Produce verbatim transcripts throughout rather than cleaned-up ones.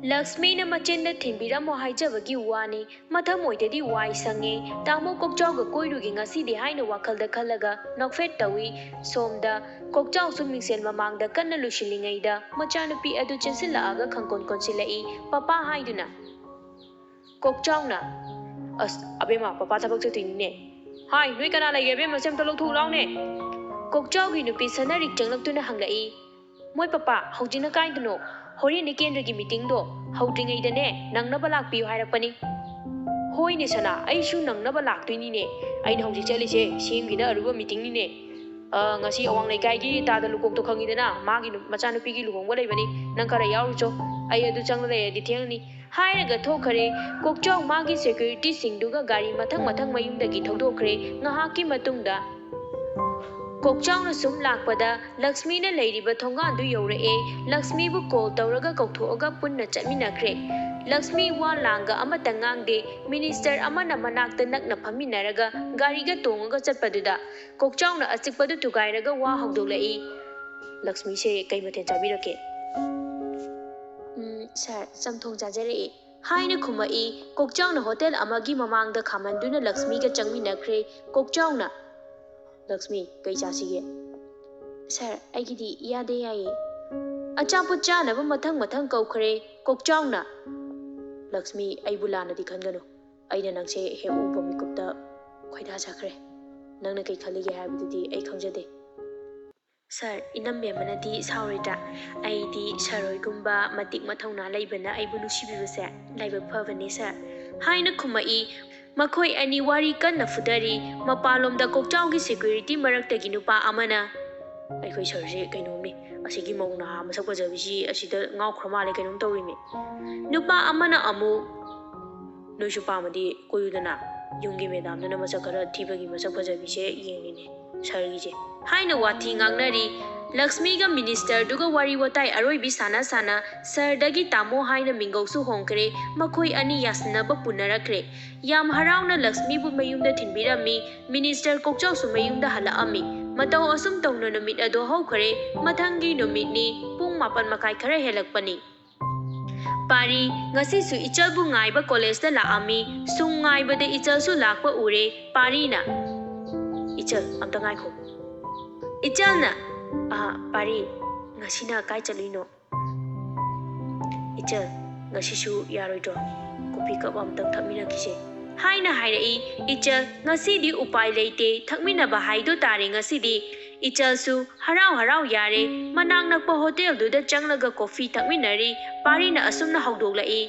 ꯂꯛꯁꯃꯤꯅ ꯃꯆꯤꯟꯗ ꯊꯤꯟꯕꯤꯔꯝꯃꯣ ꯍꯥꯏꯖꯕꯒꯤ ꯋꯥꯅꯤ, ꯃꯊꯃꯣꯏꯗꯗꯤ ꯋꯥꯏ ꯁꯪꯉꯦ꯫ ꯇꯥꯃꯣ ꯀꯣꯛꯆꯥꯎꯒ ꯀꯣꯏꯔꯨꯒꯦ ꯉꯁꯤꯗꯤ ꯍꯥꯏꯅ ꯋꯥꯈꯜꯗ ꯈꯜꯂꯒ ꯅꯣꯛꯐꯦꯠ ꯇꯧꯏ꯫ ꯁꯣꯝꯗ ꯀꯣꯛꯆꯥꯎꯁꯨ ꯃꯤꯡꯁꯦꯜ ꯃꯃꯥꯡꯗ ꯀꯟꯅ ꯂꯨꯁꯤꯜꯂꯤꯉꯩꯗ ꯃꯆꯥꯅꯨꯄꯤ ꯑꯗꯨ ꯆꯦꯟꯁꯤꯜꯂꯛꯑꯒ ꯈꯪꯀꯣꯟ ꯀꯣꯟꯁꯤꯜꯂꯛꯏ꯫ "ꯄꯄꯥ" ꯍꯥꯏꯗꯨꯅ꯫ ꯀꯣꯛꯆꯥꯎꯅ, "ꯑꯁ, ꯑꯕꯦꯝꯃ, ꯄꯄꯥ ꯊꯕꯛ ꯆꯠꯇꯣꯏꯅꯤꯅꯦ꯫ ꯍꯥꯏ, ꯅꯣꯏ ꯀꯅꯥ ꯂꯩꯒꯦ, ꯑꯕꯦꯝꯃ? ꯁꯦ ꯑꯝꯇ ꯂꯧꯊꯣꯛꯎ ꯂꯥꯎꯅꯦ꯫" ꯀꯣꯛꯆꯥꯎꯒꯤ ꯅꯨꯄꯤ ꯁꯅꯥꯔꯤꯛ ꯆꯪꯂꯛꯇꯨꯅ ꯍꯪꯂꯛꯏ꯫ "ꯃꯣꯏ ꯄꯄꯥ, ꯍꯧꯖꯤꯛꯅ ꯀꯥꯏꯗꯅꯣ? ꯍꯣꯔꯦꯟꯅꯤ ꯀꯦꯟꯗ꯭ꯔꯒꯤ ꯃꯤꯇꯤꯡꯗꯣ ꯍꯧꯗ꯭ꯔꯤꯉꯩꯗꯅꯦ ꯅꯪꯅꯕ ꯂꯥꯛꯄꯤꯌꯨ ꯍꯥꯏꯔꯛꯄꯅꯤ꯫" "ꯍꯣꯏꯅꯦ ꯁꯅꯥ, ꯑꯩꯁꯨ ꯅꯪꯅꯕ ꯂꯥꯛꯇꯣꯏꯅꯤꯅꯦ꯫ ꯑꯩꯅ ꯍꯧꯖꯤꯛ ꯆꯠꯂꯤꯁꯦ ꯁꯤ ꯑꯦꯝꯒꯤꯗ ꯑꯔꯨꯕ ꯃꯤꯇꯤꯡꯅꯤꯅꯦ꯫ ꯑ, ꯉꯁꯤ ꯑꯋꯥꯡ ꯂꯩꯀꯥꯏꯒꯤ ꯇꯥꯗ ꯂꯨꯀꯣꯛꯇꯣ ꯈꯪꯉꯤꯗꯅ, ꯃꯥꯒꯤ ꯅꯨ-, ꯃꯆꯥꯅꯨꯄꯤꯒꯤ ꯂꯨꯍꯣꯡꯕ ꯂꯩꯕꯅꯤ꯫ ꯅꯪ ꯈꯔ ꯌꯥꯎꯔꯨꯆꯣ, ꯑꯩ ꯑꯗꯨ ꯆꯪꯉ ꯂꯩꯔꯗꯤ ꯊꯦꯡꯉꯅꯤ꯫" ꯍꯥꯏꯔꯒ ꯊꯣꯛꯈꯔꯦ꯫ ꯀꯣꯛꯆꯥꯎ ꯃꯥꯒꯤ ꯁꯦꯀ꯭ꯌꯨꯔꯤꯇꯤꯁꯤꯡꯗꯨꯒ ꯒꯥꯔꯤ ꯃꯊꯪ ꯃꯊꯪ ꯃꯌꯨꯝꯗꯒꯤ ꯊꯧꯗꯣꯛꯈ꯭ꯔꯦ꯫ ꯉꯥꯏꯍꯥꯛꯀꯤ ꯃꯇꯨꯡꯗ ꯀꯣꯛꯆꯥꯎꯅ ꯁꯨꯝ ꯂꯥꯛꯄꯗ ꯂꯛꯁꯃꯤꯅ ꯂꯩꯔꯤꯕ ꯊꯣꯡꯒꯥꯟꯗꯨ ꯌꯧꯔꯛꯑꯦ꯫ ꯂꯛꯁꯃꯤꯕꯨ ꯀꯣꯜ ꯇꯧꯔꯒ ꯀꯧꯊꯣꯛꯑꯒ ꯄꯨꯟꯅ ꯆꯠꯃꯤꯟꯅꯈ꯭ꯔꯦ꯫ ꯂꯛꯁꯃꯤ ꯋꯥ ꯂꯥꯡꯒ ꯑꯃꯠꯇ ꯉꯥꯡꯗꯦ꯫ ꯃꯤꯅꯤꯁꯇꯔ ꯑꯃꯅ ꯃꯅꯥꯛꯇ ꯅꯛꯅ ꯐꯝꯃꯤꯟꯅꯔꯒ ꯒꯥꯔꯤꯒ ꯇꯣꯡꯉꯒ ꯆꯠꯄꯗꯨꯗ ꯀꯣꯛꯆꯥꯎꯅ ꯑꯆꯤꯛꯄꯗꯨ ꯊꯨꯒꯥꯏꯔꯒ ꯋꯥ ꯍꯧꯗꯣꯛꯂꯛꯏ꯫ "ꯂꯛꯁꯃꯤꯁꯦ ꯀꯩ ꯃꯊꯦꯜ ꯆꯥꯕꯤꯔꯛꯀꯦ?" "ꯎꯝ, ꯁꯥꯔ, ꯆꯝꯊꯣꯡ ꯆꯥꯖꯔꯛꯑꯦ" ꯍꯥꯏꯅ ꯈꯨꯝꯃꯛꯏ꯫ ꯀꯣꯛꯆꯥꯎꯅ ꯍꯣꯇꯦꯜ ꯑꯃꯒꯤ ꯃꯃꯥꯡꯗ ꯈꯥꯝꯍꯟꯗꯨꯅ ꯂꯛꯁꯃꯤꯒ ꯆꯪꯃꯤꯟꯅꯈ꯭ꯔꯦ꯫ ꯀꯣꯛꯆꯥꯎꯅ, "ꯂꯛꯁꯃꯤ, ꯀꯩ ꯆꯥꯁꯤꯒꯦ?" "ꯁꯥꯔ, ꯑꯩꯒꯤꯗꯤ ꯏꯌꯥꯗ ꯌꯥꯏꯌꯦ꯫" ꯑꯆꯥꯄꯣꯠ ꯆꯥꯅꯕ ꯃꯊꯪ ꯃꯊꯪ ꯀꯧꯈ꯭ꯔꯦ꯫ ꯀꯣꯛꯆꯥꯎꯅ, "ꯂꯛꯁꯃꯤ, ꯑꯩꯕꯨ ꯂꯥꯟꯅꯗꯤ ꯈꯟꯒꯅꯨ꯫ ꯑꯩꯅ ꯅꯪꯁꯦ ꯍꯦꯛ ꯎꯕ ꯃꯤꯀꯨꯞꯇ ꯈꯣꯏꯗꯥꯖꯈ꯭ꯔꯦ꯫ ꯅꯪꯅ ꯀꯩ ꯈꯜꯂꯤꯒꯦ ꯍꯥꯏꯕꯗꯨꯗꯤ ꯑꯩ ꯈꯪꯖꯗꯦ꯫" "ꯁꯥꯔ, ꯏꯅꯝꯕꯦꯝꯃꯅꯗꯤ ꯁꯥꯎꯔꯣꯏꯗ꯭ꯔꯥ? ꯑꯩꯗꯤ ꯁꯥꯔ ꯍꯣꯏꯒꯨꯝꯕ ꯃꯇꯤꯛ ꯃꯊꯧꯅꯥ ꯂꯩꯕꯅ ꯑꯩꯕꯨ ꯅꯨꯡꯁꯤꯕꯤꯕꯁꯦ ꯂꯥꯏꯕꯛ ꯐꯕꯅꯦ, ꯁꯥꯔ" ꯍꯥꯏꯅ ꯈꯨꯝꯃꯛꯏ꯫ ꯃꯈꯣꯏ ꯑꯅꯤ ꯋꯥꯔꯤ ꯀꯟꯅ ꯐꯨꯊꯔꯤ꯫ ꯃꯄꯥꯟꯂꯣꯝꯗ ꯀꯣꯛꯆꯥꯎꯒꯤ ꯁꯦꯀ꯭ꯌꯨꯔꯤꯇꯤ ꯃꯔꯛꯇꯒꯤ ꯅꯨꯄꯥ ꯑꯃꯅ, "ꯑꯩꯈꯣꯏ ꯁꯥꯔꯁꯦ ꯀꯩꯅꯣꯝꯅꯤ, ꯑꯁꯤꯒꯤ ꯃꯧ ꯅꯍꯥ ꯃꯁꯛ ꯐꯖꯕꯤꯁꯤ ꯑꯁꯤꯗ ꯉꯥꯎꯈ꯭ꯔ ꯃꯥꯜꯂꯦ, ꯀꯩꯅꯣꯝ ꯇꯧꯔꯤꯃꯤ꯫" ꯅꯨꯄꯥ ꯑꯃꯅ ꯑꯃꯨꯛ, "ꯅꯣꯏꯁꯨ ꯄꯥꯝꯃꯗꯤ ꯀꯣꯏꯌꯨꯗꯅ, ꯌꯨꯝꯒꯤ ꯃꯦꯗꯥꯝꯗꯨꯅ ꯃꯁꯛ ꯈꯔ ꯊꯤꯕꯒꯤ ꯃꯁꯛ ꯐꯖꯕꯤꯁꯦ ꯌꯦꯡꯉꯤꯅꯦ ꯁꯥꯔꯒꯤꯁꯦ" ꯍꯥꯏꯅ ꯋꯥꯊꯤ ꯉꯥꯡꯅꯔꯤ꯫ ꯂꯛꯁꯃꯤꯒ ꯃꯤꯅꯤꯁꯇꯔꯗꯨꯒ ꯋꯥꯔꯤ ꯋꯥꯇꯥꯏ ꯑꯔꯣꯏꯕꯤ ꯁꯥꯟꯅ ꯁꯥꯟꯅ ꯁꯥꯔꯗꯒꯤ ꯇꯥꯃꯣ ꯍꯥꯏꯅ ꯃꯤꯡꯒꯧꯁꯨ ꯍꯣꯡꯈ꯭ꯔꯦ꯫ ꯃꯈꯣꯏ ꯑꯅꯤ ꯌꯥꯁꯤꯟꯅꯕ ꯄꯨꯅꯔꯛꯈ꯭ꯔꯦ꯫ ꯌꯥꯝ ꯍꯔꯥꯎꯅ ꯂꯛꯁꯃꯤꯕꯨ ꯃꯌꯨꯝꯗ ꯊꯤꯟꯕꯤꯔꯝꯃꯤ꯫ ꯃꯤꯅꯤꯁꯇꯔ ꯀꯣꯛꯆꯥꯎꯁꯨ ꯃꯌꯨꯝꯗ ꯍꯜꯂꯛꯑꯝꯃꯤ꯫ ꯃꯇꯧ ꯑꯁꯨꯝ ꯇꯧꯅ ꯅꯨꯃꯤꯠ ꯑꯗꯨ ꯍꯧꯈ꯭ꯔꯦ꯫ ꯃꯊꯪꯒꯤ ꯅꯨꯃꯤꯠꯅꯤ꯫ ꯄꯨꯡ ꯃꯥꯄꯟ ꯃꯈꯥꯏ ꯈꯔ ꯍꯦꯜꯂꯛꯄꯅꯤ꯫ ꯄꯥꯔꯤ, ꯉꯁꯤꯁꯨ ꯏꯆꯜꯕꯨ ꯉꯥꯏꯕ ꯀꯣꯂꯦꯖꯇ ꯂꯥꯛꯑꯝꯃꯤ꯫ ꯁꯨꯝ ꯉꯥꯏꯕꯗ ꯏꯆꯜꯁꯨ ꯂꯥꯛꯄ ꯎꯔꯦ꯫ ꯄꯥꯔꯤꯅ, "ꯏꯆꯜ, ꯑꯝꯇ ꯉꯥꯏꯈꯣ꯫" ꯏꯆꯜꯅ, "ꯑꯥ, ꯄꯥꯔꯤ, ꯉꯁꯤꯅ ꯀꯥꯏ ꯆꯠꯂꯨꯏꯅꯣ?" "ꯏꯆꯜ, ꯉꯁꯤꯁꯨ ꯌꯥꯔꯣꯏꯗ꯭ꯔꯣ? ꯀꯣꯐꯤ ꯀꯞ ꯑꯝꯇꯪ ꯊꯛꯃꯤꯟꯅꯈꯤꯁꯦ," ꯍꯥꯏꯅ ꯍꯥꯏꯔꯛꯏ꯫ ꯏꯆꯜ, "ꯉꯁꯤꯗꯤ ꯎꯄꯥꯏ ꯂꯩꯇꯦ, ꯊꯛꯃꯤꯟꯅꯕ ꯍꯥꯏꯗꯣ ꯇꯥꯔꯦ ꯉꯁꯤꯗꯤ꯫" ꯏꯆꯜꯁꯨ ꯍꯔꯥꯎ ꯍꯔꯥꯎ ꯌꯥꯔꯦ꯫ ꯃꯅꯥꯛ ꯅꯛꯄ ꯍꯣꯇꯦꯜꯗꯨꯗ ꯆꯪꯂꯒ ꯀꯣꯐꯤ ꯊꯛꯃꯤꯟꯅꯔꯤ꯫ ꯄꯥꯔꯤꯅ ꯑꯁꯨꯝꯅ ꯍꯧꯗꯣꯛꯂꯛꯏ,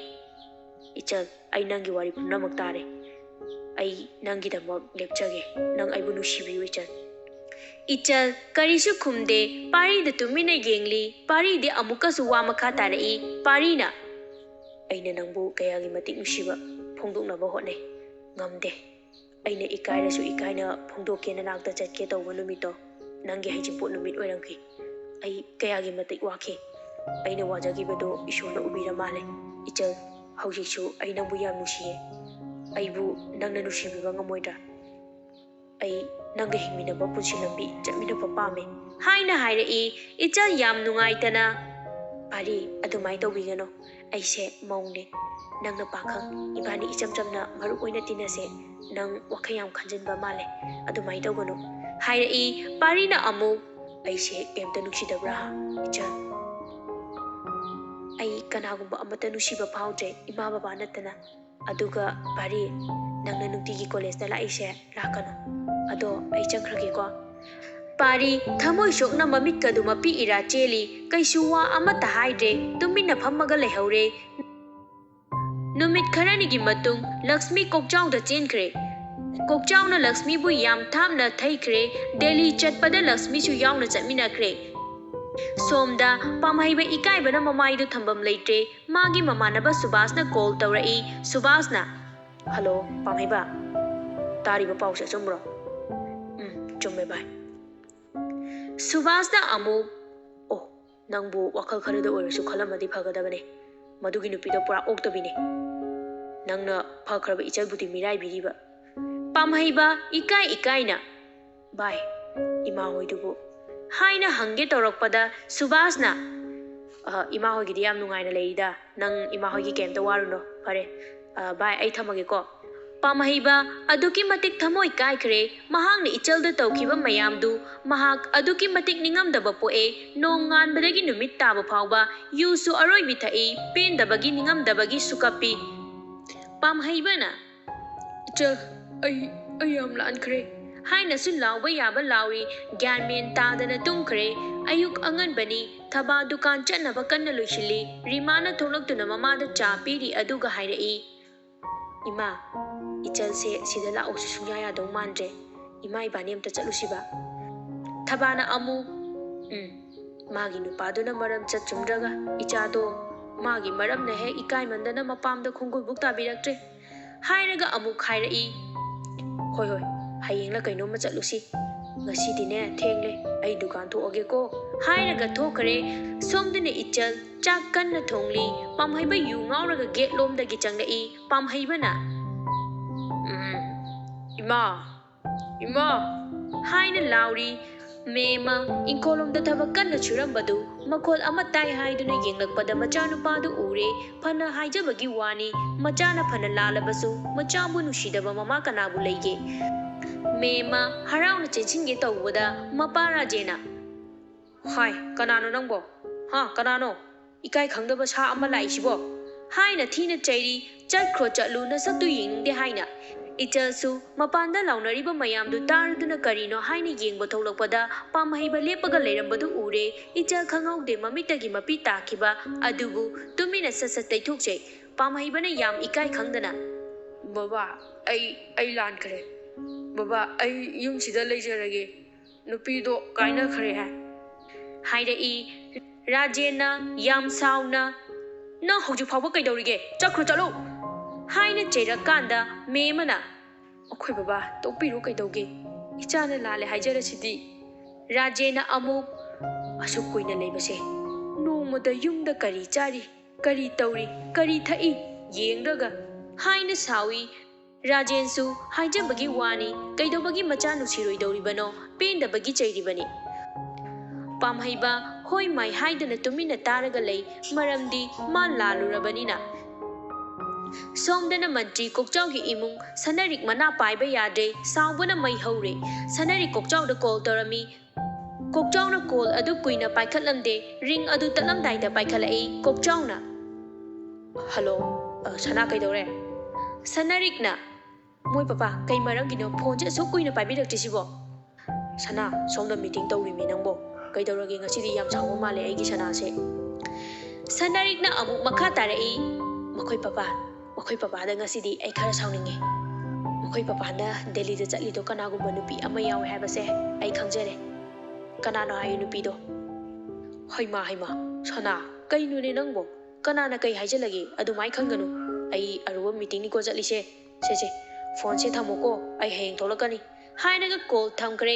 "ꯏꯆꯜ, ꯑꯩ ꯅꯪꯒꯤ ꯋꯥꯔꯤ ꯄꯨꯝꯅꯃꯛ ꯇꯥꯔꯦ꯫ ꯑꯩ ꯅꯪꯒꯤꯗꯃꯛ ꯂꯦꯞꯆꯒꯦ꯫ ꯅꯪ ꯑꯩꯕꯨ ꯅꯨꯡꯁꯤꯕꯤꯌꯨ, ꯏꯆꯜ꯫" ꯏꯆꯜ ꯀꯔꯤꯁꯨ ꯈꯨꯝꯗꯦ꯫ ꯄꯥꯔꯤꯗ ꯇꯨꯃꯤꯟꯅ ꯌꯦꯡꯂꯤ꯫ ꯄꯥꯔꯤꯗꯤ ꯑꯃꯨꯛꯀꯁꯨ ꯋꯥ ꯃꯈꯥ ꯇꯥꯔꯛꯏ꯫ ꯄꯥꯔꯤꯅ, "ꯑꯩꯅ ꯅꯪꯕꯨ ꯀꯌꯥꯒꯤ ꯃꯇꯤꯛ ꯅꯨꯡꯁꯤꯕ ꯐꯣꯡꯗꯣꯛꯅꯕ ꯍꯣꯠꯅꯩ, ꯉꯝꯗꯦ꯫ ꯑꯩꯅ ꯏꯀꯥꯏꯔꯁꯨ ꯏꯀꯥꯏꯅ ꯐꯣꯡꯗꯣꯛꯀꯦ, ꯅꯅꯥꯛꯇ ꯆꯠꯀꯦ ꯇꯧꯕ ꯅꯨꯃꯤꯠꯇꯣ ꯅꯪꯒꯤ ꯍꯩꯖꯤꯡꯄꯣꯠ ꯅꯨꯃꯤꯠ ꯑꯣꯏꯔꯝꯈꯤ꯫ ꯑꯩ ꯀꯌꯥꯒꯤ ꯃꯇꯤꯛ ꯋꯥꯈꯤ꯫ ꯑꯩꯅ ꯋꯥꯖꯈꯤꯕꯗꯣ ꯏꯁꯣꯔꯅ ꯎꯕꯤꯔ ꯃꯥꯜꯂꯦ꯫ ꯏꯆꯜ, ꯍꯧꯖꯤꯛꯁꯨ ꯑꯩ ꯅꯪꯕꯨ ꯌꯥꯝ ꯅꯨꯡꯁꯤꯌꯦ꯫ ꯑꯩꯕꯨ ꯅꯪꯅ ꯅꯨꯡꯁꯤꯕꯤꯕ ꯉꯝꯃꯣꯏꯗ꯭ꯔꯥ? ꯑꯩ ꯅꯪꯒ ꯍꯤꯡꯃꯤꯟꯅꯕ ꯄꯨꯟꯁꯤ ꯂꯝꯕꯤ ꯆꯠꯃꯤꯟꯅꯕ ꯄꯥꯝꯃꯦ," ꯍꯥꯏꯅ ꯍꯥꯏꯔꯛꯏ꯫ ꯏꯆꯜ ꯌꯥꯝ ꯅꯨꯡꯉꯥꯏꯇꯅ, "ꯄꯥꯔꯤ, ꯑꯗꯨꯃꯥꯏꯅ ꯇꯧꯕꯤꯒꯅꯨ꯫ ꯑꯩꯁꯦ ꯃꯧꯅꯦ꯫ ꯅꯪꯅ ꯄꯥꯈꯪ, ꯏꯕꯥꯅꯤ ꯏꯆꯝ ꯆꯝꯅ ꯃꯔꯨꯞ ꯑꯣꯏꯅ ꯇꯤꯟꯅꯁꯦ꯫ ꯅꯪ ꯋꯥꯈꯜ ꯌꯥꯝ ꯈꯟꯖꯤꯟꯕ ꯃꯥꯜꯂꯦ꯫ ꯑꯗꯨꯃꯥꯏꯅ ꯇꯧꯒꯅꯨ," ꯍꯥꯏꯔꯛꯏ꯫ ꯄꯥꯔꯤꯅ ꯑꯃꯨꯛ, "ꯑꯩꯁꯦ ꯀꯩꯝꯇ ꯅꯨꯡꯁꯤꯗꯕ꯭ꯔꯥ, ꯏꯆꯜ? ꯑꯩ ꯀꯅꯥꯒꯨꯝꯕ ꯑꯃꯠꯇ ꯅꯨꯡꯁꯤꯕ ꯐꯥꯎꯗ꯭ꯔꯦ, ꯏꯃꯥ ꯕꯕꯥ ꯅꯠꯇꯅ꯫ ꯑꯗꯨꯒ ꯄꯥꯔꯤ, ꯅꯪꯅ ꯅꯨꯡꯇꯤꯒꯤ ꯀꯣꯂꯦꯖꯇ ꯂꯥꯛꯏꯁꯦ ꯂꯥꯛꯀꯅꯨ꯫ ꯑꯗꯣ ꯑꯩ ꯆꯪꯈ꯭ꯔꯒꯦꯀꯣ꯫" ꯄꯥꯔꯤ ꯊꯃꯣꯏ ꯁꯣꯛꯅ ꯃꯃꯤꯠꯀꯗꯨ ꯃꯄꯤ ꯏꯔꯥ ꯆꯦꯜꯂꯤ꯫ ꯀꯩꯁꯨ ꯋꯥ ꯑꯃꯠꯇ ꯍꯥꯏꯗ꯭ꯔꯦ꯫ ꯇꯨꯃꯤꯟꯅ ꯐꯝꯃꯒ ꯂꯩꯍꯧꯔꯦ꯫ ꯅꯨꯃꯤꯠ ꯈꯔꯅꯤꯒꯤ ꯃꯇꯨꯡ ꯂꯛꯁꯃꯤ ꯀꯣꯛꯆꯥꯎꯗ ꯆꯦꯟꯈ꯭ꯔꯦ꯫ ꯀꯣꯛꯆꯥꯎꯅ ꯂꯛꯁꯃꯤꯕꯨ ꯌꯥꯝ ꯊꯥꯞꯅ ꯊꯩꯈ꯭ꯔꯦ꯫ ꯗꯦꯜꯂꯤ ꯆꯠꯄꯗ ꯂꯛꯁꯃꯤꯁꯨ ꯌꯥꯎꯅ ꯆꯠꯃꯤꯟꯅꯈ꯭ꯔꯦ꯫ ꯁꯣꯝꯗ ꯄꯥꯝꯍꯩꯕ ꯏꯀꯥꯏꯕꯅ ꯃꯃꯥꯏꯗꯨ ꯊꯝꯐꯝ ꯂꯩꯇ꯭ꯔꯦ꯫ ꯃꯥꯒꯤ ꯃꯃꯥꯟꯅꯕ ꯁꯨꯕꯥꯁꯅ ꯀꯣꯜ ꯇꯧꯔꯛꯏ꯫ ꯁꯨꯕꯥꯁꯅ, "ꯍꯜꯂꯣ, ꯄꯥꯝꯍꯩꯕ꯫ ꯇꯥꯔꯤꯕ ꯄꯥꯎꯁꯦ ꯑꯆꯨꯝꯕ꯭ꯔꯣ?" "ꯎꯝ, ꯆꯨꯝꯃꯦ ꯚꯥꯏ꯫" ꯁꯨꯕꯥꯁꯅ ꯑꯃꯨꯛ, "ꯑꯣ, ꯅꯪꯕꯨ ꯋꯥꯈꯜ ꯈꯔꯗ ꯑꯣꯏꯔꯁꯨ ꯈꯜꯂꯝꯃꯗꯤ ꯐꯒꯗꯕꯅꯦ꯫ ꯃꯗꯨꯒꯤ ꯅꯨꯄꯤꯗꯣ ꯄꯨꯔꯥ ꯑꯣꯛꯇꯕꯤꯅꯦ꯫ ꯅꯪꯅ ꯐꯈ꯭ꯔꯕ ꯏꯆꯜꯕꯨꯗꯤ ꯃꯤꯔꯥꯏꯕꯤꯔꯤꯕ꯫" ꯄꯥꯝꯍꯩꯕ ꯏꯀꯥꯏ ꯏꯀꯥꯏꯅ, "ꯚꯥꯏ, ꯏꯃꯥ ꯍꯣꯏꯗꯨꯕꯨ?" ꯍꯥꯏꯅ ꯍꯪꯒꯦ ꯇꯧꯔꯛꯄꯗ ꯁꯨꯕꯥꯁꯅ, "ꯑ, ꯏꯃꯥ ꯍꯣꯏꯒꯤꯗꯤ ꯌꯥꯝ ꯅꯨꯡꯉꯥꯏꯅ ꯂꯩꯔꯤꯗ꯫ ꯅꯪ ꯏꯃꯥ ꯍꯣꯏꯒꯤ ꯀꯩꯝꯇ ꯋꯥꯔꯨꯅꯣ꯫ ꯐꯔꯦ, ꯑ, ꯚꯥꯏ, ꯑꯩ ꯊꯝꯃꯒꯦꯀꯣ꯫" ꯄꯥꯝꯍꯩꯕ ꯑꯗꯨꯛꯀꯤ ꯃꯇꯤꯛ ꯊꯃꯣꯏ ꯀꯥꯏꯈ꯭ꯔꯦ꯫ ꯃꯍꯥꯛꯅ ꯏꯆꯜꯗ ꯇꯧꯈꯤꯕ ꯃꯌꯥꯝꯗꯨ ꯃꯍꯥꯛ ꯑꯗꯨꯛꯀꯤ ꯃꯇꯤꯛ ꯅꯤꯡꯉꯝꯗꯕ ꯄꯣꯛꯑꯦ꯫ ꯅꯣꯡ ꯉꯥꯟꯕꯗꯒꯤ ꯅꯨꯃꯤꯠ ꯇꯥꯕ ꯐꯥꯎꯕ ꯌꯨꯁꯨ ꯑꯔꯣꯏꯕꯤ ꯊꯛꯏ꯫ ꯄꯦꯟꯗꯕꯒꯤ, ꯅꯤꯡꯉꯝꯗꯕꯒꯤ ꯁꯨꯀꯞꯄꯤ꯫ ꯄꯥꯝꯍꯩꯕꯅ, "ꯏꯆꯜ, ꯑꯩ, ꯑꯩ ꯌꯥꯝ ꯂꯥꯟꯈ꯭ꯔꯦ" ꯍꯥꯏꯅꯁꯨ ꯂꯥꯎꯕ ꯌꯥꯕ ꯂꯥꯎꯔꯤ꯫ ꯒ꯭ꯌꯥꯟ ꯃꯦꯟ ꯇꯥꯗꯅ ꯇꯨꯝꯈ꯭ꯔꯦ꯫ ꯑꯌꯨꯛ ꯑꯉꯟꯕꯅꯤ꯫ ꯊꯕꯥ ꯗꯨꯀꯥꯟ ꯆꯠꯅꯕ ꯀꯟꯅ ꯂꯣꯏꯁꯤꯜꯂꯤ꯫ ꯔꯤꯃꯥꯅ ꯊꯣꯛꯂꯛꯇꯨꯅ ꯃꯃꯥꯗ ꯆꯥ ꯄꯤꯔꯤ, ꯑꯗꯨꯒ ꯍꯥꯏꯔꯛꯏ, "ꯏꯃꯥ, ꯏꯆꯜꯁꯦ ꯁꯤꯗ ꯂꯥꯛꯎꯁꯨ ꯁꯨꯡꯌꯥ ꯌꯥꯗꯧ ꯃꯥꯟꯗ꯭ꯔꯦ꯫ ꯏꯃꯥ ꯏꯕꯥꯅꯤ ꯑꯝꯇ ꯆꯠꯂꯨꯁꯤꯕ?" ꯊꯕꯥꯅ ꯑꯃꯨꯛ, "ꯎꯝ, ꯃꯥꯒꯤ ꯅꯨꯄꯥꯗꯨꯅ ꯃꯔꯝ ꯆꯠ ꯆꯨꯝꯗ꯭ꯔꯒ ꯏꯆꯥꯗꯣ ꯃꯥꯒꯤ ꯃꯔꯝꯅ ꯍꯦꯛ ꯏꯀꯥꯏꯃꯟꯗꯅ ꯃꯄꯥꯝꯗ ꯈꯣꯡꯒꯨꯜꯕꯨꯛ ꯇꯥꯕꯤꯔꯛꯇ꯭ꯔꯦ" ꯍꯥꯏꯔꯒ ꯑꯃꯨꯛ ꯍꯥꯏꯔꯛꯏ, "ꯍꯣꯏ, ꯍꯣꯏ, ꯍꯌꯦꯡꯂ ꯀꯩꯅꯣꯝꯃ ꯆꯠꯂꯨꯁꯤ꯫ ꯉꯁꯤꯗꯤꯅꯦ ꯊꯦꯡꯂꯦ, ꯑꯩ ꯗꯨꯀꯥꯟ ꯊꯣꯛꯑꯒꯦꯀꯣ" ꯍꯥꯏꯔꯒ ꯊꯣꯛꯈ꯭ꯔꯦ꯫ ꯁꯣꯝꯗꯅ ꯏꯆꯜ ꯆꯥꯛ ꯀꯟꯅ ꯊꯣꯡꯂꯤ꯫ ꯄꯥꯝꯍꯩꯕ ꯌꯨ ꯉꯥꯎꯔꯒ ꯒꯦꯠ ꯂꯣꯝꯗꯒꯤ ꯆꯪꯂꯛꯏ꯫ ꯄꯥꯝꯍꯩꯕꯅ, "ꯎꯝ, ꯏꯃꯥ, ꯏꯃꯥ" ꯍꯥꯏꯅ ꯂꯥꯎꯔꯤ꯫ ꯃꯦꯝꯃ ꯏꯪꯈꯣꯜꯂꯣꯝꯗ ꯊꯕꯛ ꯀꯟꯅ ꯁꯨꯔꯝꯕꯗꯨ ꯃꯈꯣꯜ ꯑꯃ ꯇꯥꯏ ꯍꯥꯏꯗꯨꯅ ꯌꯦꯡꯂꯛꯄꯗ ꯃꯆꯥꯅꯨꯄꯥꯗꯨ ꯎꯔꯦ꯫ ꯐꯅ ꯍꯥꯏꯖꯕꯒꯤ ꯋꯥꯅꯤ, ꯃꯆꯥꯅ ꯐꯅ ꯂꯥꯜꯂꯕꯁꯨ ꯃꯆꯥꯕꯨ ꯅꯨꯡꯁꯤꯗꯕ ꯃꯃꯥ ꯀꯅꯥꯕꯨ ꯂꯩꯒꯦ? ꯃꯦꯝꯃ ꯍꯔꯥꯎꯅ ꯆꯦꯟꯁꯤꯟꯒꯦ ꯇꯧꯕꯗ ꯃꯄꯥ ꯔꯥꯖꯦꯅ, "ꯍꯥꯏ, ꯀꯅꯥꯅꯣ ꯅꯪꯕꯣ? ꯍꯥ, ꯀꯅꯥꯅꯣ? ꯏꯀꯥꯏ ꯈꯪꯗꯕ ꯁꯥ ꯑꯃ ꯂꯥꯛꯏꯁꯤꯕꯣ?" ꯍꯥꯏꯅ ꯊꯤꯅ ꯆꯩꯔꯤ꯫ "ꯆꯠꯈ꯭ꯔꯣ, ꯆꯠꯂꯨ, ꯅꯁꯛꯇꯨ ꯌꯦꯡꯅꯤꯡꯗꯦ" ꯍꯥꯏꯅ꯫ ꯏꯆꯜꯁꯨ ꯃꯄꯥꯟꯗ ꯂꯥꯎꯅꯔꯤꯕ ꯃꯌꯥꯝꯗꯨ ꯇꯥꯔꯗꯨꯅ ꯀꯔꯤꯅꯣ ꯍꯥꯏꯅ ꯌꯦꯡꯕ ꯊꯣꯛꯂꯛꯄꯗ ꯄꯥꯝꯍꯩꯕ ꯂꯦꯞꯄꯒ ꯂꯩꯔꯝꯕꯗꯨ ꯎꯔꯦ꯫ ꯏꯆꯜ ꯈꯪꯍꯧꯗꯦ ꯃꯃꯤꯠꯇꯒꯤ ꯃꯄꯤ ꯇꯥꯈꯤꯕ ꯑꯗꯨꯕꯨ ꯇꯨꯃꯤꯟꯅ ꯁꯠ ꯁꯠ ꯇꯩꯊꯣꯛꯆꯩ꯫ ꯄꯥꯝꯍꯩꯕꯅ ꯌꯥꯝ ꯏꯀꯥꯏ ꯈꯪꯗꯅ, "ꯕꯕꯥ, ꯑꯩ, ꯑꯩ ꯂꯥꯟꯈ꯭ꯔꯦ꯫ ꯕꯕꯥ, ꯑꯩ ꯌꯨꯝꯁꯤꯗ ꯂꯩꯖꯔꯒꯦ꯫ ꯅꯨꯄꯤꯗꯣ ꯀꯥꯏꯅꯈ꯭ꯔꯦ" ꯍꯥꯏ꯫ ꯍꯥꯏꯔꯛꯏ꯫ ꯔꯥꯖꯦꯟꯅ ꯌꯥꯝ ꯁꯥꯎꯅ, "ꯅꯪ ꯍꯧꯖꯤꯛ ꯐꯥꯎꯕ ꯀꯩꯗꯧꯔꯤꯒꯦ? ꯆꯠꯈ꯭ꯔꯣ, ꯆꯠꯂꯣ!" ꯍꯥꯏꯅ ꯆꯩꯔꯛꯀꯥꯟꯗ ꯃꯦꯝꯃꯅ, "ꯑꯩꯈꯣꯏ ꯕꯕꯥ, ꯇꯣꯛꯄꯤꯔꯣ, ꯀꯩꯗꯧꯒꯦ? ꯏꯆꯥꯅ ꯂꯥꯜꯂꯦ ꯍꯥꯏꯖꯔꯁꯤꯗꯤ"꯫ ꯔꯥꯖꯦꯟꯅ ꯑꯃꯨꯛ, "ꯑꯁꯨꯛ ꯀꯨꯏꯅ ꯂꯩꯕꯁꯦ ꯅꯣꯡꯃꯗ ꯌꯨꯝꯗ ꯀꯔꯤ ꯆꯥꯔꯤ, ꯀꯔꯤ ꯇꯧꯔꯤ, ꯀꯔꯤ ꯊꯛꯏ ꯌꯦꯡꯗ꯭ꯔꯒ" ꯍꯥꯏꯅ ꯁꯥꯎꯏ꯫ ꯔꯥꯖꯦꯟꯁꯨ ꯍꯥꯏꯖꯕꯒꯤ ꯋꯥꯅꯤ, ꯀꯩꯗꯧꯕꯒꯤ ꯃꯆꯥ ꯅꯨꯡꯁꯤꯔꯣꯏꯗꯧꯔꯤꯕꯅꯣ? ꯄꯦꯟꯗꯕꯒꯤ ꯆꯩꯔꯤꯕꯅꯤ꯫ ꯄꯥꯝꯍꯩꯕ ꯍꯣꯏ ꯃꯥꯏ ꯍꯥꯏꯗꯅ ꯇꯨꯃꯤꯟꯅ ꯇꯥꯔꯒ ꯂꯩ, ꯃꯔꯝꯗꯤ ꯃꯥ ꯂꯥꯜꯂꯨꯔꯕꯅꯤꯅ꯫ ꯁꯣꯝꯗꯅ ꯃꯟꯇ꯭ꯔꯤ ꯀꯣꯛꯆꯥꯎꯒꯤ ꯏꯃꯨꯡ ꯁꯅꯥꯔꯤꯛ ꯃꯅꯥ ꯄꯥꯏꯕ ꯌꯥꯗ꯭ꯔꯦ, ꯁꯥꯎꯕꯅ ꯃꯩ ꯍꯧꯔꯦ꯫ ꯁꯅꯥꯔꯤꯛ ꯀꯣꯛꯆꯥꯎꯗ ꯀꯣꯜ ꯇꯧꯔꯝꯃꯤ꯫ ꯀꯣꯛꯆꯥꯎꯅ ꯀꯣꯜ ꯑꯗꯨ ꯀꯨꯏꯅ ꯄꯥꯏꯈꯠꯂꯝꯗꯦ꯫ ꯔꯤꯡ ꯑꯗꯨ ꯇꯠꯂꯝꯗꯥꯏꯗ ꯄꯥꯏꯈꯠꯂꯛꯏ꯫ ꯀꯣꯛꯆꯥꯎꯅ, "ꯍꯜꯂꯣ, ꯑ, ꯁꯅꯥ ꯀꯩꯗꯧꯔꯦ?" ꯁꯅꯥꯔꯤꯛꯅ, "ꯃꯣꯏ ꯄꯄꯥ, ꯀꯩ ꯃꯔꯝꯒꯤꯅꯣ ꯐꯣꯟꯁꯦ ꯑꯁꯨꯛ ꯀꯨꯏꯅ ꯄꯥꯏꯕꯤꯔꯛꯇ꯭ꯔꯤꯁꯤꯕꯣ?" "ꯁꯅꯥ, ꯁꯣꯝꯗ ꯃꯤꯇꯤꯡ ꯇꯧꯔꯤꯃꯤ ꯅꯪꯕꯣ꯫ ꯀꯩꯗꯧꯔꯒꯦ ꯉꯁꯤꯗꯤ? ꯌꯥꯝ ꯁꯥꯎꯕ ꯃꯥꯜꯂꯦ ꯑꯩꯒꯤ ꯁꯅꯥꯁꯦ꯫" ꯁꯅꯥꯔꯤꯛꯅ ꯑꯃꯨꯛ ꯃꯈꯥ ꯇꯥꯔꯛꯏ, "ꯃꯈꯣꯏ ꯄꯄꯥ, ꯃꯈꯣꯏ ꯄꯄꯥꯗ ꯉꯁꯤꯗꯤ ꯑꯩ ꯈꯔ ꯁꯥꯎꯅꯤꯡꯉꯦ꯫ ꯃꯈꯣꯏ ꯄꯄꯥꯅ ꯗꯦꯜꯂꯤꯗ ꯆꯠꯂꯤꯗꯣ ꯀꯅꯥꯒꯨꯝꯕ ꯅꯨꯄꯤ ꯑꯃ ꯌꯥꯎꯋꯦ ꯍꯥꯏꯕꯁꯦ ꯑꯩ ꯈꯪꯖꯔꯦ꯫" "ꯀꯅꯥꯅꯣ ꯍꯥꯏꯌꯨ ꯅꯨꯄꯤꯗꯣ?" "ꯍꯩꯃꯥ, ꯍꯩꯃꯥ, ꯁꯅꯥ, ꯀꯩꯅꯣꯅꯦ ꯅꯪꯕꯣ? ꯀꯅꯥꯅ ꯀꯩ ꯍꯥꯏꯖꯜꯂꯒꯦ? ꯑꯗꯨꯃꯥꯏ ꯈꯟꯒꯅꯨ꯫ ꯑꯩ ꯑꯔꯨꯕ ꯃꯤꯇꯤꯡꯅꯤꯀꯣ ꯆꯠꯂꯤꯁꯦ꯫ ꯁꯦ, ꯁꯦ, ꯐꯣꯟꯁꯦ ꯊꯝꯃꯣꯀꯣ, ꯑꯩ ꯍꯌꯦꯡ ꯊꯣꯛꯂꯛꯀꯅꯤ", ꯍꯥꯏꯔꯒ ꯀꯣꯜ ꯊꯝꯈ꯭ꯔꯦ꯫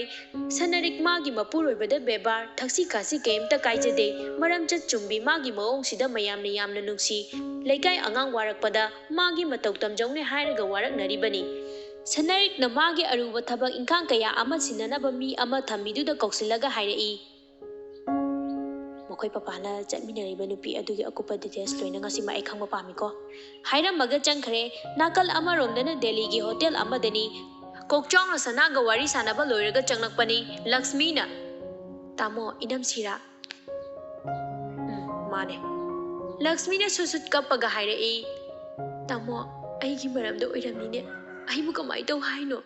ꯁꯅꯥꯔꯤꯛ ꯃꯥꯒꯤ ꯃꯄꯨꯔꯣꯏꯕꯗ ꯕꯦꯕꯥꯔ, ꯊꯛꯁꯤ ꯈꯥꯁꯤ ꯀꯩꯝꯇ ꯀꯥꯏꯖꯗꯦ꯫ ꯃꯔꯝ ꯆꯠ ꯆꯨꯝꯕꯤ ꯃꯥꯒꯤ ꯃꯑꯣꯡꯁꯤꯗ ꯃꯌꯥꯝꯅ ꯌꯥꯝꯅ ꯅꯨꯡꯁꯤ꯫ ꯂꯩꯀꯥꯏ ꯑꯉꯥꯡ ꯋꯥꯔꯛꯄꯗ ꯃꯥꯒꯤ ꯃꯇꯧ ꯇꯝꯖꯧꯅꯦ ꯍꯥꯏꯔꯒ ꯋꯥꯔꯛꯅꯔꯤꯕꯅꯤ꯫ ꯁꯅꯥꯔꯤꯛꯅ ꯃꯥꯒꯤ ꯑꯔꯨꯕ ꯊꯕꯛ ꯏꯪꯈꯥꯡ ꯀꯌꯥ ꯑꯃ ꯁꯤꯟꯅꯅꯕ ꯃꯤ ꯑꯃ ꯊꯝꯃꯤꯗꯨꯗ ꯀꯧꯁꯤꯜꯂꯒ ꯍꯥꯏꯔꯛꯏ, "ꯃꯈꯣꯏ ꯄꯄꯥꯅ ꯆꯠꯃꯤꯟꯅꯔꯤꯕ ꯅꯨꯄꯤ ꯑꯗꯨꯒꯤ ꯑꯀꯨꯞꯄ details ꯂꯣꯏꯅ ꯉꯁꯤꯃꯛ ꯑꯩ ꯈꯪꯕ ꯄꯥꯝꯃꯤꯀꯣ꯫" ꯍꯥꯏꯔꯝꯃꯒ ꯆꯪꯈ꯭ꯔꯦ꯫ ꯅꯥꯀꯜ ꯑꯃꯔꯣꯝꯗꯅ ꯗꯦꯜꯂꯤꯒꯤ ꯍꯣꯇꯦꯜ ꯑꯃꯗꯅꯤ꯫ ꯀꯣꯛꯆꯥꯎꯅ ꯁꯅꯥꯒ ꯋꯥꯔꯤ ꯁꯥꯟꯅꯕ ꯂꯣꯏꯔꯒ ꯆꯪꯂꯛꯄꯅꯤ꯫ ꯂꯛꯁꯃꯤꯅ, "ꯇꯥꯃꯣ, ꯏꯅꯝꯁꯤꯔꯥ?" "ꯎꯝ, ꯃꯥꯅꯦ꯫" ꯂꯛꯁꯃꯤꯅ ꯁꯨꯠ ꯁꯨꯠ ꯀꯞꯄꯒ ꯍꯥꯏꯔꯛꯏ, "ꯇꯥꯃꯣ, ꯑꯩꯒꯤ ꯃꯔꯝꯗ ꯑꯣꯏꯔꯝꯃꯤꯅꯦ꯫ ꯑꯩꯕꯨ ꯀꯃꯥꯏꯅ ꯇꯧ ꯍꯥꯏꯅꯣ?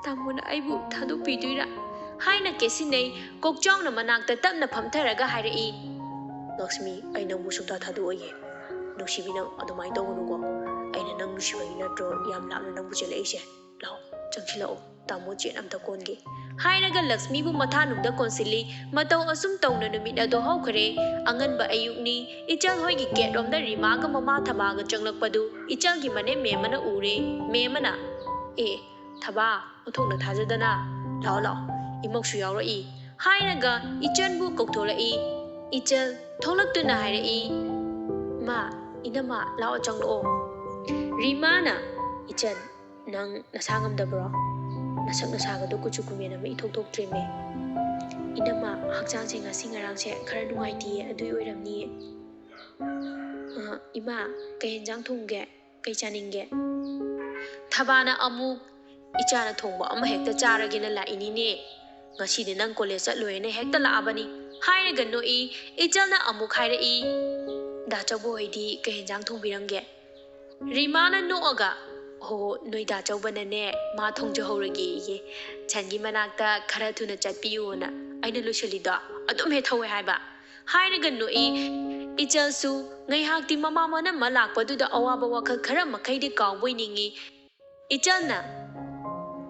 ꯇꯥꯃꯣꯅ ꯑꯩꯕꯨ ꯊꯥꯗꯣꯛꯄꯤꯗꯣꯏꯔꯥ?" ꯍꯥꯏꯅ ꯀꯦꯁꯤꯟꯅꯩ꯫ ꯀꯣꯛꯆꯥꯎꯅ ꯃꯅꯥꯛꯇ ꯇꯞꯅ ꯐꯝꯊꯔꯒ ꯍꯥꯏꯔꯛꯏ, "ꯂꯛꯁꯃꯤ, ꯑꯩ ꯅꯪꯕꯨ ꯁꯨꯡꯊꯥ ꯊꯥꯗꯣꯛꯑꯣꯏꯌꯦ꯫ ꯅꯨꯡꯁꯤꯕꯤ, ꯅꯪ ꯑꯗꯨꯃꯥꯏꯅ ꯇꯧꯒꯅꯨꯀꯣ꯫ ꯑꯩꯅ ꯅꯪ ꯅꯨꯡꯁꯤꯕꯒꯤ ꯅꯠꯇ꯭ꯔꯣ ꯌꯥꯝ ꯂꯥꯞꯅ ꯅꯪꯕꯨ ꯆꯦꯜꯂꯛꯏꯁꯦ? ꯂꯥꯛꯑꯣ, ꯆꯪꯁꯤꯜꯂꯛꯑꯣ, ꯇꯥꯃꯣ ꯆꯦꯠ ꯑꯝꯇ ꯀꯣꯟꯒꯦ꯫" ꯍꯥꯏꯔꯒ ꯂꯛꯁꯃꯤꯕꯨ ꯃꯊꯥꯅꯨꯡꯗ ꯀꯣꯟꯁꯤꯜꯂꯤ꯫ ꯃꯇꯧ ꯑꯁꯨꯝ ꯇꯧꯅ ꯅꯨꯃꯤꯠ ꯑꯗꯨ ꯍꯧꯈ꯭ꯔꯦ꯫ ꯑꯉꯟꯕ ꯑꯌꯨꯛꯅꯤ꯫ ꯏꯆꯜ ꯍꯣꯏꯒꯤ gate ꯔꯣꯝꯗ ꯔꯤꯃꯥꯒ ꯃꯃꯥ ꯊꯕꯥꯒ ꯆꯪꯂꯛꯄꯗꯨ ꯏꯆꯜꯒꯤ ꯃꯅꯦꯝ ꯃꯦꯝꯃꯅ ꯎꯔꯦ꯫ ꯃꯦꯝꯃꯅ, "ꯑꯦ, ꯊꯕꯥ, ꯑꯣꯟꯊꯣꯛꯅ ꯊꯥꯖꯗꯅ꯫ ꯂꯥꯛꯑꯣ, ꯂꯥꯛꯑꯣ, ꯏꯃꯧꯁꯨ ꯌꯥꯎꯔꯛꯏ꯫" ꯍꯥꯏꯔꯒ ꯏꯆꯟꯕꯨ ꯀꯧꯊꯣꯔꯛꯏ꯫ ꯏꯆꯟ ꯊꯣꯛꯂꯛꯇꯨꯅ ꯍꯥꯏꯔꯛꯏ, "ꯃꯥ, ꯏꯅꯝꯃ, ꯂꯥꯛꯑꯣ, ꯆꯪꯂꯛꯑꯣ꯫" ꯔꯤꯃꯥꯅ, "ꯏꯆꯟ, ꯅꯪ ꯅꯁꯥ ꯉꯝꯗꯕ꯭ꯔꯣ? ꯅꯁꯛ ꯅꯁꯥꯒꯗꯣ ꯀꯨꯆꯨ ꯀꯨꯃꯦꯟ ꯑꯃ ꯏꯊꯣꯛ ꯊꯣꯛꯇ꯭ꯔꯦꯃꯦ꯫" "ꯏꯅꯝꯃ, ꯍꯛꯆꯥꯡꯁꯦ ꯉꯁꯤ ꯉꯔꯥꯡꯁꯦ ꯈꯔ ꯅꯨꯡꯉꯥꯏꯇꯦꯌꯦ, ꯑꯗꯨꯒꯤ ꯑꯣꯏꯔꯝꯅꯤꯌꯦ꯫" "ꯑ, ꯏꯃꯥ, ꯀꯩ ꯌꯦꯟꯖꯥꯡ ꯊꯣꯡꯒꯦ? ꯀꯩ ꯆꯥꯅꯤꯡꯒꯦ?" ꯊꯕꯥꯅ ꯑꯃꯨꯛ, "ꯏꯆꯥꯅ ꯊꯣꯡꯕ ꯑꯃ ꯍꯦꯛꯇ ꯆꯥꯔꯒꯦꯅ ꯂꯥꯛꯏꯅꯤꯅꯦ꯫ ꯉꯁꯤꯗꯤ ꯅꯪ ꯀꯣꯂꯦꯖ ꯆꯠꯂꯣꯏꯅ ꯍꯦꯛꯇ ꯂꯥꯛꯑꯕꯅꯤ," ꯍꯥꯏꯔꯒ ꯅꯣꯛꯏ꯫ ꯏꯆꯜꯅ ꯑꯃꯨꯛ ꯍꯥꯏꯔꯛꯏ, "ꯗꯥ ꯆꯧꯕ ꯍꯣꯏꯗꯤ ꯀꯩ ꯌꯦꯟꯖꯥꯡ ꯊꯣꯡꯕꯤꯔꯝꯒꯦ?" ꯔꯤꯃꯥꯅ ꯅꯣꯛꯑꯒ, "ꯑꯣ, ꯅꯣꯏ ꯗꯥ ꯆꯧꯕꯅꯅꯦ, ꯃꯥ ꯊꯣꯡꯖꯍꯧꯔꯒꯦꯌꯦ꯫ ꯁꯟꯒꯤ ꯃꯅꯥꯛꯇ ꯈꯔ ꯊꯨꯅ ꯆꯠꯄꯤꯌꯨꯅ ꯑꯩꯅ ꯂꯣꯏꯁꯤꯜꯂꯤꯗꯣ ꯑꯗꯨꯝ ꯍꯦꯛ ꯊꯧꯋꯦ ꯍꯥꯏꯕ," ꯍꯥꯏꯔꯒ ꯅꯣꯛꯏ꯫ ꯏꯆꯜꯁꯨ ꯉꯥꯏꯍꯥꯛꯇꯤ ꯃꯃꯥ ꯃꯅꯝꯃ ꯂꯥꯛꯄꯗꯨꯗ ꯑꯋꯥꯕ ꯋꯥꯈꯜ ꯈꯔ ꯃꯈꯩꯗꯤ ꯀꯥꯎꯕꯣꯏ ꯅꯤꯡꯉꯤ꯫ ꯏꯆꯜꯅ,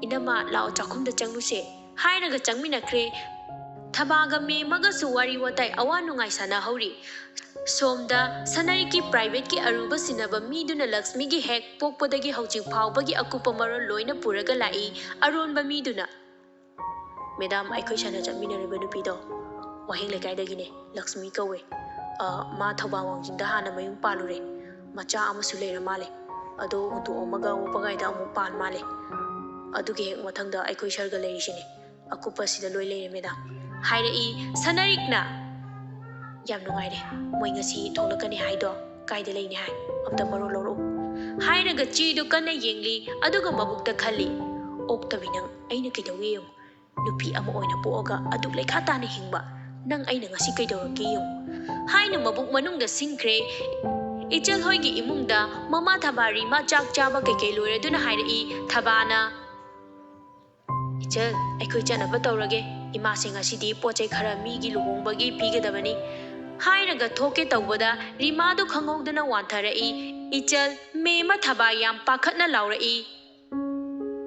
"ꯏꯅꯝꯃ, ꯂꯥꯛꯑꯣ, ꯆꯥꯛꯈꯨꯝꯗ ꯆꯪꯂꯨꯁꯦ," ꯍꯥꯏꯔꯒ ꯆꯪꯃꯤꯟꯅꯈ꯭ꯔꯦ꯫ ꯊꯕꯥꯒ ꯃꯦꯝꯃꯒꯁꯨ ꯋꯥꯔꯤ ꯋꯥꯇꯥꯏ ꯑꯋꯥ ꯅꯨꯡꯉꯥꯏ ꯁꯥꯟꯅꯍꯧꯔꯤ꯫ ꯁꯣꯝꯗ ꯁꯅꯥꯔꯤꯛꯀꯤ ꯄ꯭ꯔꯥꯏꯚꯦꯠꯀꯤ ꯑꯔꯨꯕ ꯁꯤꯟꯅꯕ ꯃꯤꯗꯨꯅ ꯂꯛꯁꯃꯤꯒꯤ ꯍꯦꯛ ꯄꯣꯛꯄꯗꯒꯤ ꯍꯧꯖꯤꯛ ꯐꯥꯎꯕꯒꯤ ꯑꯀꯨꯞꯄ ꯃꯔꯣꯜ ꯂꯣꯏꯅ ꯄꯨꯔꯒ ꯂꯥꯛꯏ꯫ ꯑꯔꯣꯟꯕ ꯃꯤꯗꯨꯅ, "ꯃꯦꯗꯥꯝ, ꯑꯩꯈꯣꯏ ꯁꯥꯟꯅ ꯆꯠꯃꯤꯟꯅꯔꯤꯕ ꯅꯨꯄꯤꯗꯣ ꯋꯥꯍꯦꯡ ꯂꯩꯀꯥꯏꯗꯒꯤꯅꯦ, ꯂꯛꯁꯃꯤ ꯀꯧꯋꯦ꯫ ꯑ, ꯃꯥ ꯊꯧꯕꯥꯜ ꯋꯥꯡꯖꯤꯡꯗ ꯍꯥꯟꯅ ꯃꯌꯨꯝ ꯄꯥꯜꯂꯨꯔꯦ꯫ ꯃꯆꯥ ꯑꯃꯁꯨ ꯂꯩꯔ ꯃꯥꯜꯂꯦ꯫ ꯑꯗꯣ ꯍꯨꯟꯗꯣꯛꯑꯝꯃꯒ ꯋꯥꯕꯒꯥꯏꯗ ꯑꯃꯨꯛ ꯄꯥꯜ ꯃꯥꯜꯂꯦ꯫ ꯑꯗꯨꯒꯤ ꯍꯦꯛ ꯃꯊꯪꯗ ꯑꯩꯈꯣꯏ ꯁꯔꯒ ꯂꯩꯔꯤꯁꯤꯅꯦ꯫ ꯑꯀꯨꯞꯄꯁꯤꯗ ꯂꯣꯏ ꯂꯩꯔꯦ, ꯃꯦꯗꯥꯝ," ꯍꯥꯏꯔꯛꯏ ꯁꯅꯥꯔꯤꯛꯅ꯫ "ꯌꯥꯝ ꯅꯨꯡꯉꯥꯏꯔꯦ, ꯃꯣꯏ ꯉꯁꯤ ꯊꯣꯛꯂꯛꯀꯅꯤ ꯍꯥꯏꯗꯣ ꯀꯥꯏꯗ ꯂꯩꯅꯤ ꯍꯥꯏ? ꯑꯝꯇ ꯃꯔꯣꯜ ꯂꯧꯔꯛꯎ," ꯍꯥꯏꯔꯒ ꯆꯦꯗꯨ ꯀꯟꯅ ꯌꯦꯡꯂꯤ꯫ ꯑꯗꯨꯒ ꯃꯕꯨꯛꯇ ꯈꯜꯂꯤ, "ꯑꯣꯛꯇꯕꯤ ꯅꯪ, ꯑꯩꯅ ꯀꯩꯗꯧꯏ ꯌꯦꯡꯉꯨ꯫ ꯅꯨꯄꯤ ꯑꯃ ꯑꯣꯏꯅ ꯄꯣꯛꯑꯒ ꯑꯗꯨꯛ ꯂꯩꯈꯥ ꯇꯥꯅ ꯍꯤꯡꯕ ꯅꯪ ꯑꯩꯅ ꯉꯁꯤ ꯀꯩꯗꯧꯔꯛꯀꯦ ꯌꯦꯡꯉꯨ," ꯍꯥꯏꯅ ꯃꯕꯨꯛ ꯃꯅꯨꯡꯗ ꯁꯤꯡꯈ꯭ꯔꯦ꯫ ꯏꯆꯜ ꯍꯣꯏꯒꯤ ꯏꯃꯨꯡꯗ ꯃꯃꯥ ꯊꯕꯥ ꯔꯤꯃꯥ ꯆꯥꯛ ꯆꯥꯕ ꯀꯩꯀꯩ ꯂꯣꯏꯔꯗꯨꯅ ꯍꯥꯏꯔꯛꯏ꯫ ꯊꯕꯥꯅ, "ꯏꯆꯜ, ꯑꯩꯈꯣꯏ ꯆꯠꯅꯕ ꯇꯧꯔꯒꯦ꯫ ꯏꯃꯥꯁꯦ ꯉꯁꯤꯗꯤ ꯄꯣꯠ ꯆꯩ ꯈꯔ ꯃꯤꯒꯤ ꯂꯨꯍꯣꯡꯕꯒꯤ ꯄꯤꯒꯗꯕꯅꯤ," ꯍꯥꯏꯔꯒ ꯊꯣꯛꯀꯦ ꯇꯧꯕꯗ ꯔꯤꯃꯥꯗꯨ ꯈꯪꯍꯧꯗꯅ ꯋꯥꯟꯊꯔꯛꯏ꯫ ꯏꯆꯜ, ꯃꯦꯝꯃ ꯊꯕꯥ ꯌꯥꯝ ꯄꯥꯈꯠꯅ ꯂꯥꯎꯔꯛꯏ,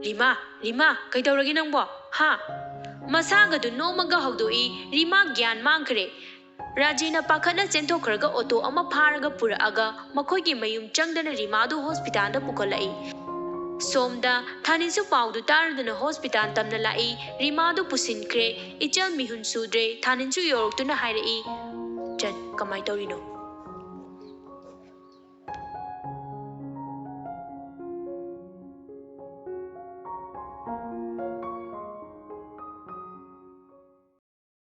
"ꯔꯤꯃꯥ, ꯔꯤꯃꯥ, ꯀꯩꯗꯧꯔꯒꯦ ꯅꯪꯕꯣ? ꯍꯥ?" ꯃꯁꯥꯒꯗꯨ ꯅꯣꯝꯃꯒ ꯍꯧꯗꯣꯛꯏ꯫ ꯔꯤꯃꯥ ꯒ꯭ꯌꯥꯟ ꯃꯥꯡꯈ꯭ꯔꯦ꯫ ꯔꯥꯖꯦꯅ ꯄꯥꯈꯠꯅ ꯆꯦꯟꯊꯣꯛꯈ꯭ꯔꯒ ꯑꯣꯇꯣ ꯑꯃ ꯐꯥꯔꯒ ꯄꯨꯔꯛꯑꯒ ꯃꯈꯣꯏꯒꯤ ꯃꯌꯨꯝ ꯆꯪꯗꯅ ꯔꯤꯃꯥꯗꯨ ꯍꯣꯁꯄꯤꯇꯥꯜꯗ ꯄꯨꯈꯠꯂꯛꯏ꯫ ꯁꯣꯝꯗ ꯊꯥꯅꯤꯟꯁꯨ ꯄꯥꯎꯗꯨ ꯇꯥꯔꯗꯨꯅ ꯍꯣꯁꯄꯤꯇꯥꯜ ꯇꯝꯅ ꯂꯥꯛꯏ꯫ ꯔꯤꯃꯥꯗꯨ ꯄꯨꯁꯤꯟꯈ꯭ꯔꯦ꯫ ꯏꯆꯜ ꯃꯤꯍꯨꯟ ꯁꯨꯗ꯭ꯔꯦ꯫ ꯊꯥꯅꯤꯟꯁꯨ ꯌꯧꯔꯛꯇꯨꯅ ꯍꯥꯏꯔꯛꯏ, "ꯆꯟ, ꯀꯃꯥꯏ ꯇꯧꯔꯤꯅꯣ?